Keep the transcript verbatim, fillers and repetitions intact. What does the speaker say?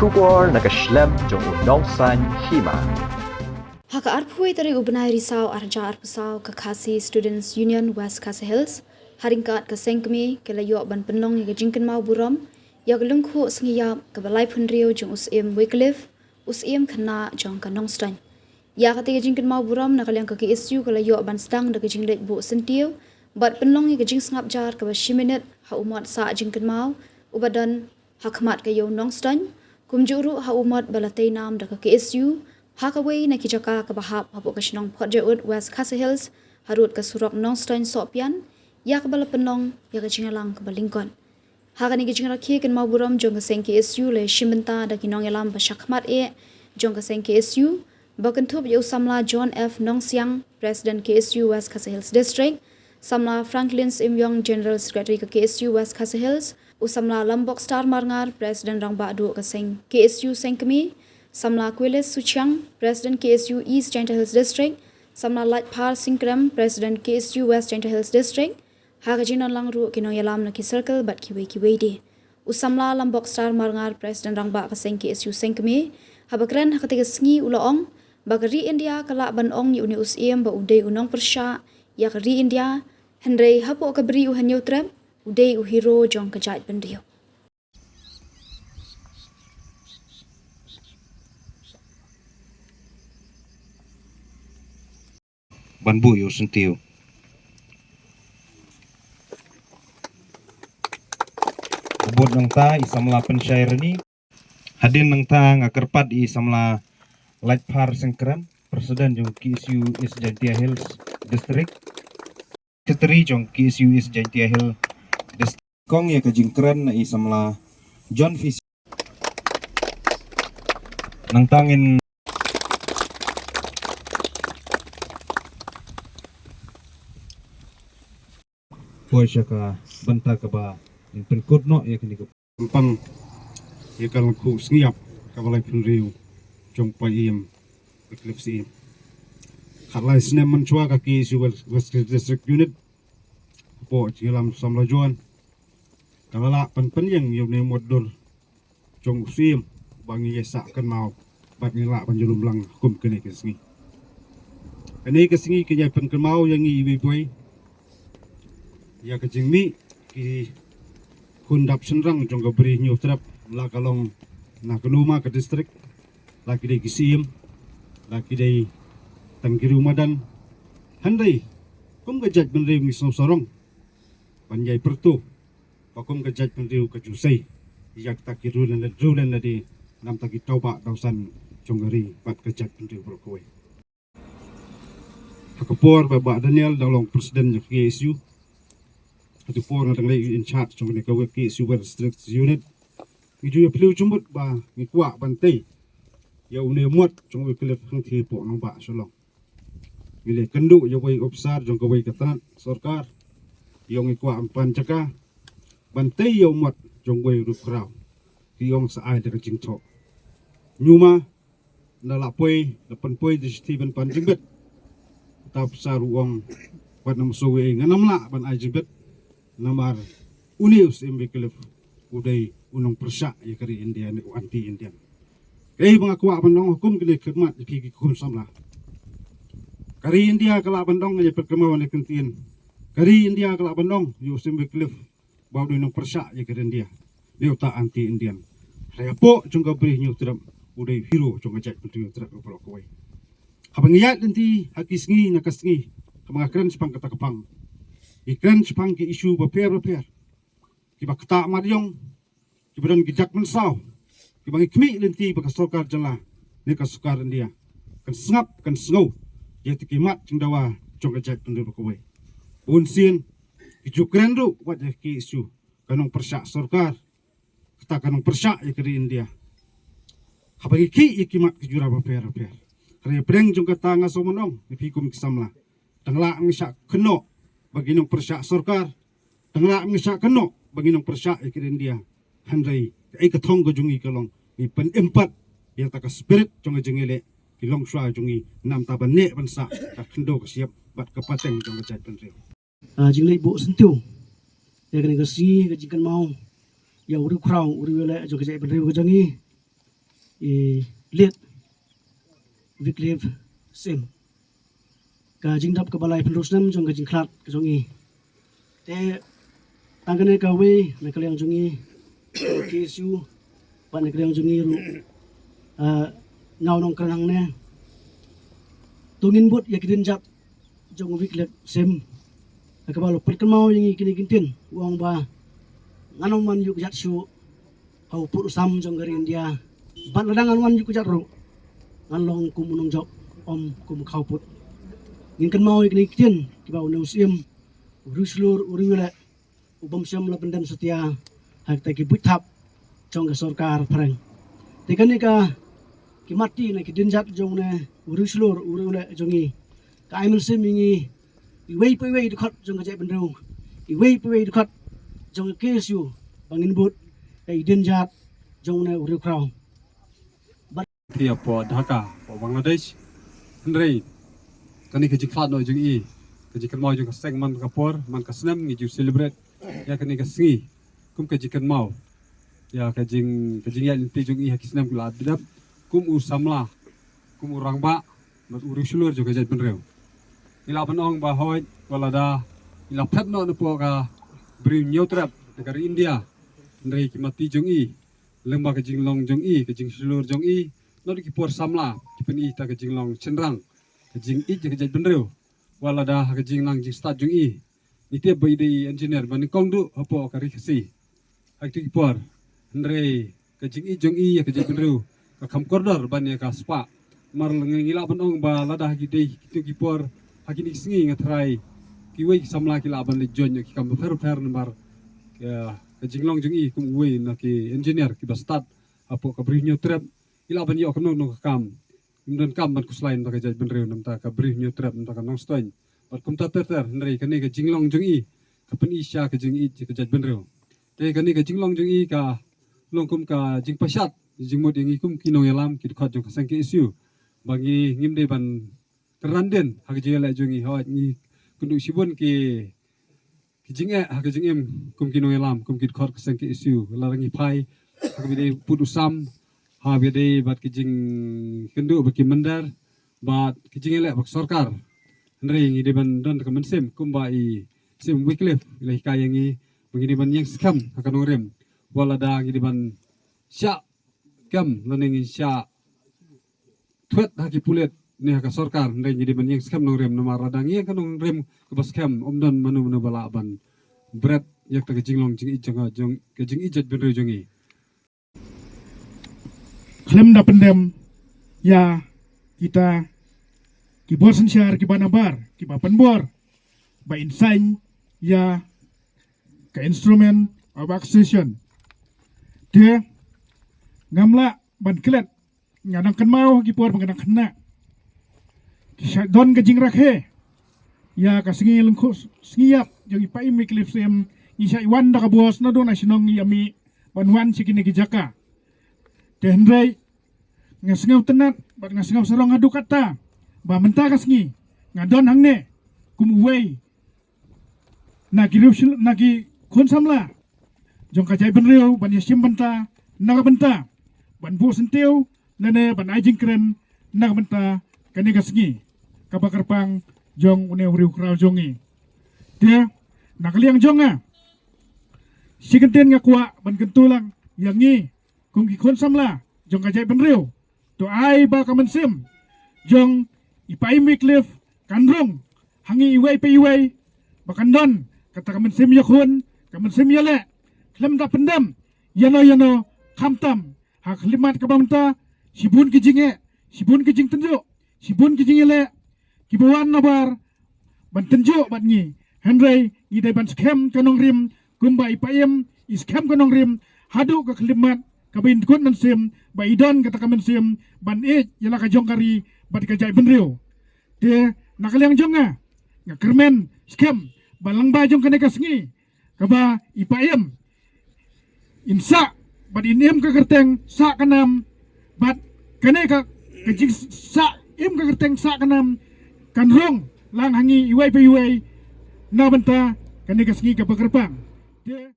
Khubor na ka shlem jong u nongsan hima. Ha ka arphew tarik u bnai Risaw arhajar arphew saw, ka Khasi Students Union West Khasi Hills, ha ryngkat ka seng kmie, ka la ïoh ban pynlong ïa ka jingkynmaw burom ïa ka lyngkhuh sngi ïap kaba laiphew hynriew jong u Syiem Wycliffe, u Syiem khynnah jong ka Nongstoiñ. Ïa kata ka jingkynmaw burom na ka liang ka K S U ka la ïoh ban sdang da ka jingleit buh syntiew bad pynlong ïa ka jingsngap jar kaba shi minit ha u mot sah jingkynmaw uba don ha khmat ka Ïew Nongstoiñ. Kumjuh ruh ha u mot ba la tei nam da ka K S U ha kawei na ki jaka kaba hap hapoh ka shnong Port Jaud, West Khasi Hills, harud ka surok Nongstoiñ Sohpian, ïa kaba la pynlong ïa ka jingïalang kaba lyngkot. Ha kane ka jingrakhe kynmaw burom jong ka seng K S U la ïashim bynta da ki nongïalam ba shakhmat eh jong ka seng K S U, ba kynthup ïa u samla John F Nongsiang, President K S U West Khasi Hills District, samla Franklin Symyong, General Secretary ka K S U West Khasi Hills, u samla Lambok Star Marngar, President Rangbah Duh ka seng K S U seng kmie, samla Kwilis Suchiang, President K S U East Jaintia Hills District, samla Laitphar Singkrem, President K S U West Jaintia Hills District, ha ka jingdon lang ruh ki nongïalam na ki circle bad kiwei kiwei de. U samla Lambok Star Marngar, President Rangbah ka seng K S U seng kmie, haba kren ha kata ka sngi u la ong ba ka ri India ka lah ban ong ïa une u Syiem ba u dei u nongpyrshah ïa ka ri India, hynrei hapoh ka bri u Hynñiewtrep u dei u hero jong ka jaitbynriew. Ban buh ïa u syntiew. Bud nangta i samla Pynshai Rani. Hadien nangta nga kyrpad i samla Laitphar Singkrem, President jong K S U East Jaintia Hills District, Secretary jong K S U East Jaintia Hills District. Kong ïa ka jingkren na i samla John Fis. Nangta ngin poi sha ka bynta kaba ngin pynkut noh ïa kane ka pang ïa ka lyngkhuh sngi ïap kaba laiphew hynriew jong u Syiem Wycliffe Syiem. Khatlai snem mynshuwa ka K S U West, West District Unit, hapoh jingïalam samla John, ka la lah ban pynïeng ïa une u mot dur jong u Syiem ba ngi ïa sah kynmaw bad ngi lah ban ïalum lang kum kane ka sngi. Kane ka sngi ka ïa pynkynmaw ïa ngi iwei pa iwei ïa ka jingmih ki khun dap shynrang jong ka bri Hynñiewtrep, la ka long na kano ma ka district, la ki dei ki syiem, la ki dei tang ki riew madan. Hynrei kum ka jaitbynriew ngi sngewsarong ban ïai pyrto ba kum ka jaitbynriew ka ju sei ïa kita ki riew lane, riew lane namar ki tawbah tawsan jong ka ri bad ka jaitbynriew baroh kawei. Ha ka por ba Bah Daniel dang long President jong ka K S U, ha ka por nga dang leit in charge jong kane ka K S U West District Unit, ngi ju ïa plie jingmut ba ngi kwah ban tei ïa une u mot jong u Wycliffe hangtei hapoh nongbah Shillong. Ngi la kynduh ïa uwei u ophisar jong kawei ka tnat sorkar, ïa ong i kwah ban pan jaka ban tei ïa u mot jong uwei u riewkhraw. Ki ong sa ai da ka jingthoh. Ngi ma, nda la poi, nda pynpoi da shithi ban pan jingbit. Uta u ophisar u ong, wat nym shu ong, ngan ym lah ban ai jingbit. Namar une u Syiem Wycliffe u dei u nongpyrshah ïa ka ri India, ne u anti-Indian. Kaei ba nga kwah ban ong ha kum kine ki khmat ïa phi ki kum samla. Ka ri India ka lah ban ong, ïa phi kynmaw ne kyntien, ka ri India ka lah ban ong ïa u Syiem Wycliffe ba u dei u nongpyrshah ïa ka ri India, ne uta anti-Indian. Hynrei hapoh jong ka bri Hynñiewtrep u dei u hero jong ka jaitbynriew Hynñiewtrep baroh kawei. Haba ngi ïaid lynti ha ki sngi na ka sngi, haba nga kren shaphang kata ka pang, ngi kren shaphang ki issue bapher bapher kiba ktah mat ïong, kiba don ki dak mynsaw, kiba ngi khmih lynti ba ka sorkar jylla ne ka sorkar India kan sngap, kan sngew ïa kita ki mat jingdawa jong ka jaitbynriew baroh kawei. Bun sien ki ju kren ruh wat ïa ka K S U ka nongpyrshah sorkar, kata ka nongpyrshah ïa ka ri India. Haba ngi khih ïa ki mat ki jura bapher bapher. Hynrei hapdeng jong kata nga sngewmynong ïa phi kum ki samla. Tang lah ngi shah kynnoh ba ngi nongpyrshah sorkar, tang lah ngi shah kynnoh ba ngi nongpyrshah ïa ka ri India. Hynrei kaei ka thong ka jong ngi ka long, ngi pynim pat ïa kata ka spirit jong ka jingïaleh ki longshuwa jong ngi, namar ban neh ban sah ka khyndew ka shyiap bad ka pateng jong ka jaitbynriew. Ah, jingleit buh syntiew ïa kane ka sngi ka jingkynmaw ïa u riewkhraw, u riewïaleh jong ka jaitbynriew ka jong ngi. i late Wycliffe Syiem. Ka jingdap kaba laiphew hynriew snem jong ka jingkhlad ka jong i. Te tang kane kawei na ka liang jong i, K S U, bad na ka liang jong i ruh, ah, nga u nongkren hangne. To ngin bud ïa ki dienjat jong u Wycliffe Syiem, ha kaba la pynkynmaw ïa ngi kine ki ktien, u ong ba ngan ym wan ïuh kjat shuh ha u pud u sam jong ka ri India. Bad lada ngan wan ïuh kjat ruh, ngan long kum u nongjop, ym kum u khawpud. Ngin kynmaw ïa kine ki ktien kiba une u Syiem, u riewshlur, u riewleh, u bym shym la pyndem satia ha kita ki buit thap jong ka sorkar phareng. Te kane ka, ki mati na ki dienjat jong une u riewshlur, u riewleh jong i, ka ai mynsiem ïa ngi, iwei pa iwei dkhot jong ka jaitbynriew, iwei pa iwei dkhot jong ka K S U, ba ngin bud ïa i dienjat jong une u riewkhraw. Bad ki hapoh Dhaka, hapoh Bangladesh. Hynrei kane ka jingkhlad noh jong i, ka jingkynmaw jong ka seng man ka por, man ka snem ngi ju celebrate ïa kane ka sngi kum ka jingkynmaw ïa ka jing, ka jingïaid lynti jong i ha ki snem ki la dep, kum u samla, kum u rangbah, bad u riewshlur jong ka jaitbynriew. Ngi lah ban ong ba hooid, wat lada i la phet noh napoh ka bri Hynñiewtrep na ka ri India, hynrei ki mati jong i, lyngba ka jinglong jong i, ka jingshlur jong i, naduh ki por samla ki pyni ïa ka jinglong shynrang, ka jingïeit ïa ka jaitbynriew. Wat lada ha ka jingnang jingstad jong i, ngi tip ba i dei i engineer ba nyngkong duh hapoh ka ri Khasi ha kito ki por. Hynrei ka jingïeit jong i ïa ka jaitbynriew ka kham kordor ban ïa ka spah. Namar ngi lah ban ong ba lada ha ki dei kito ki por, ha kine ki sngi nga tharai kiwei ki samla ki lah ban leit join ïa ki kam bapher bapher namar ka, ka jinglong jong i kum uwei na ki engineer kiba stad hapoh ka bri Hynñiewtrep. I lah ban ïoh kano kano ka kam. Im donkam ban khuslai na ka jaitbynriew, na ka bri Hynñiewtrep, na ka Nongstoiñ, bad kumta ter ter. Hynrei kane ka jinglong jong i ka pyni sha ka jingïeit ka jaitbynriew. Te kane ka jinglong jong i ka long kum ka jingpashat jingmut ïa ngi kum ki nongïalam, ki dkhot jong ka seng K S U, ba ngi ngim dei ban kyrdan dien ha ka jingïaleh jong i. Hooid, ngi kynduh shibun ki, ki jingeh ha ka jingim kum ki nongïalam, kum ki dkhot ka seng K S U. Lada ngi phai ha kaba dei pud u sam, ha kaba dei bad ki jingkynduh bad ki mynder bad ki jingïaleh bad ka sorkar, hynrei ngi dei ban don ka mynsiem kumba i Syiem Wycliffe i la hikai ïa ngi, ba ngi dei ban ïeng skhem ha ka nongrim. Wat lada ngi dei ban shah kem lane ngin shah thwet ha ki pulit ne ha ka sorkar, hynrei ngi dei ban ïeng skhem nongrim, namar lada ngi ïeng ka nongrim kaba skhem, ym don mano mano ba lah ban bret ïa kata ka jinglong jingïeit jong, jong, ka jingïeit jaitbynriew jong ngi. Khlem da pyndem ïa kita ki bor synshar kiba nabar, kiba pynbor ba in sign ïa ka Instrument of Accession. Te ngam lah ban klet, nga dang kynmaw ha ki por ba nga dang khynnah, ki shah don ka jingrakhe ïa ka sngi lyngkhuh sngi ïap jong i Paiem Wycliffe Syiem. Ngi shah wan da ka bos naduh na shnong ïa mih ban wan sha kine ki jaka. Te hynrei nga sngewtynnat bad nga sngewsarong haduh katta ba mynta ka sngi nga don hangne kum uwei na ki riew shil-, na ki khun samla jong ka jaitbynriew ban ïashim bynta na ka bynta ban buh syntiew lane ban ai jingkren na ka bynta kane ka sngi kaba kyrpang jong une u riewkhraw jong ngi. Te na ka liang jong nga, shi kyntien nga kwah ban kyntu lang ïa ngi kum ki khun samla jong ka jaitbynriew, to ai ba ka mynsiem jong i Paiem Wycliffe kan rung ha ngi iwei pa iwei, ba kan don kata ka mynsiem ïakhun, ka mynsiem ïaleh, khlem da pyndem ïano ïano, khamtam ha ka khyllipmat kaba mynta shibun ki jingeh, shibun ki jingtynjuh, shibun ki jingïaleh kiba wan nabar ban tynjuh bad ngi. Hynrei ngi dei ban skhem ka nongrim kumba i Paiem i skhem ka nongrim haduh ka khyllipmat kaba in kut mynsiem ba i don kata ka mynsiem ban ïeit ïa la ka jong ka ri bad ka jaitbynriew. Te na ka liang jong nga, nga kyrmen skhem ba lyngba jong kane ka sngi kaba i Paiem in sah bad in im ka kyrteng sah ka nam, bad kane ka, ka jingsah im ka kyrteng sah ka nam kan rung lang ha ngi iwei pa iwei na bynta kane ka sngi kaba kyrpang. Te